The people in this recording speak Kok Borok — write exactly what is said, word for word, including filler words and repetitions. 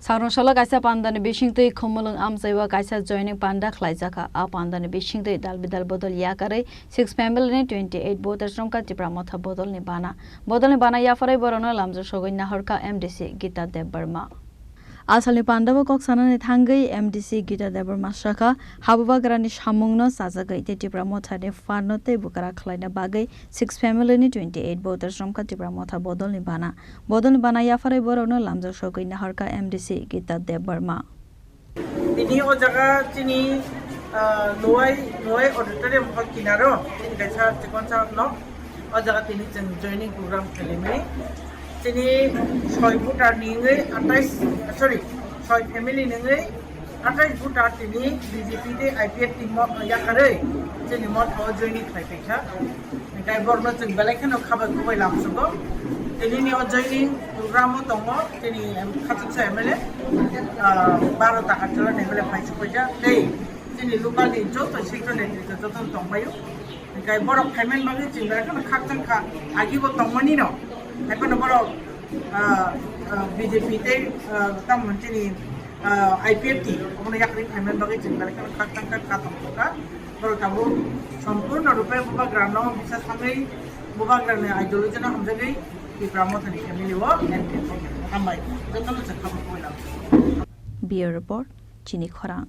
Sangrong salo kaisa pandani bisingtwi Khumulwng amchaiwa kaisa joining panda khlaijakha. A pandani bisingtwi dal bidal bodol yakarwi six family ni twenty eight voters romkha Tipra Motha bodolni bana. Bodolni bana yapharwi borokno lamjak sogwi nahorkha M D C Gita Debbarma. Asalni pandao kok sanani thangwi M D C Gita Debbarma sakha, habubagrani samungno chajagwi tei Tipra Mothani phanno tei bwkra khlaina bagwi six family ni twenty eight voters romkha Tipra Motha bodolni bana. Bodolni bana yapharwi borokno lamjak sogwi nahorkha M D C Gita Debbarma. Tini o jaga chini, ah, Lowai, Lowai Auditorium hall kinaro, chini kaisa chikonsa nok. O jaga tini chwng joining program khaimani. Chini soi voter ni wngwi atais, sorry, soi family ni wngwi atais voter tini B J P tei I P F T mo yakarwi chini motha o joining khlai paikha. Hinkhe borokno chwng belai kheno khabai khubui lamsugo. Tini ni o joining program o tongo, chini em-, Khachuksa M L A, ah, baro ta Agartala ni M L A phai supaijak tei chini local ni joto sector netrito joto tongbaio. Hinkhe borok phaiman bagwi chwng belai kheno khakchang kha, agibo tongmani no. Haiphano borok, ah, ah, B J P tei, ah, tamo chini, ah, I P F T obono yakarwi phaiman bagwi chwng belai kheno khakchang kha, kha tong kha. Borok tabuk sompurno rupe bubagrano bisa thangwi bubagrani ideology no hamjagwi Tipra Mothani family o entry khaikha. Hambai, jotono chwng khabor khulai lamsugo. Bureau Report, Chini Khorang.